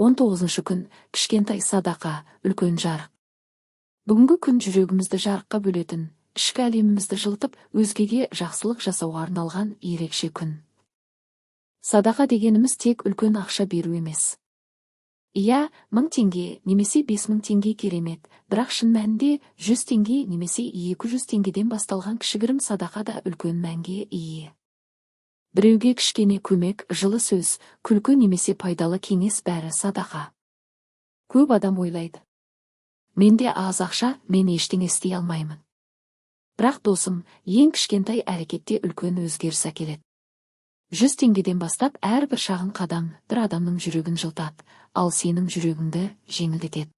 19-шы күн. Кішкентай садақа, үлкен жарық. Бүгінгі күн жүрегімізді жарыққа бөлетін, ішкі әлемімізді жылытып, өзгеге жақсылық жасауға арналған ерекше күн. Садақа дегеніміз тек үлкен ақша беру емес. Иә, 1000 теңге немесе 5000 теңге керемет, бірақ шын мәнінде 100 теңге немесе 200 теңгеден басталған кішігірім садақа да үлкен мәнге ие. Біреуге кішкене көмек, жылы сөз, күлкі немесе пайдалы кеңес – бәрі садақа. Көп адам ойлайды: «Менде аз ақша, мен ештеңе істей алмаймын». Бірақ, досым, ең кішкентай әрекетте үлкен өзгеріс әкеледі. 100 теңгеден бастап әрбір шағын қадам бір адамның жүрегін жылытады, ал сенің жүрегіңді жеңілдетеді.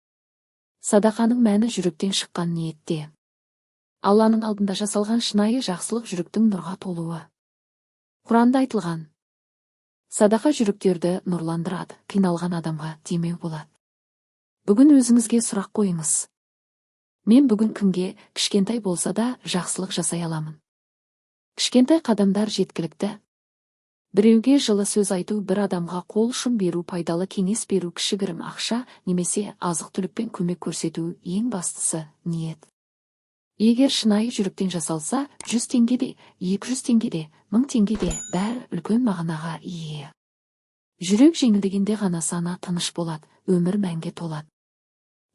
Садақаның мәні жүректен шыққан ниетте. Алланың алдында жасалған шынайы жақсылық – жүректің нұрға толуы. Құранда айтылған: «Садақа жүректерді нұрландырады, қиналған адамға демеу болады». Бүгін өзіңізге сұрақ қойыңыз: мен бүгін кімге кішкентай болса да жақсылық жасай аламын? Кішкентай қадамдар жеткілікті. Біреуге жылы сөз айту, бір адамға қол ұшын беру, пайдалы кеңес беру, кішігірім ақша немесе азық-түлікпен көмек көрсету – ең бастысы ниет. Егер шынайы жүректен жасалса, 100 теңге де, 200 теңге де, 1000 теңге де – бәрі үлкен мағынаға ие. Жүрек жеңілдегенде ғана сана тыныш болады, өмір мәнге толады.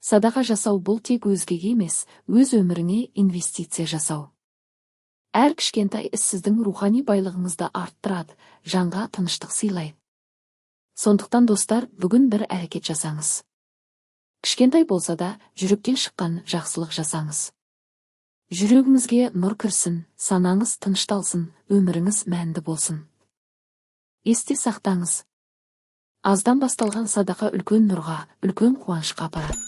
Садақа жасау – бұл тек өзгеге емес, өз өміріңе инвестиция жасау. Әр кішкентай іс сіздің рухани байлығыңызды арттырады, жанға тыныштық сыйлайды. Сондықтан, достар, бүгін бір әрекет жасаңыз. Кішкентай болса да, жүректен шыққан жақсылық жасаңыз. Жүрегіңізге нұр кірсін, санаңыз тынышталсын, өміріңіз мәнді болсын. Есте сақтаңыз: аздан басталған садақа үлкен нұрға, үлкен қуанышқа апарады.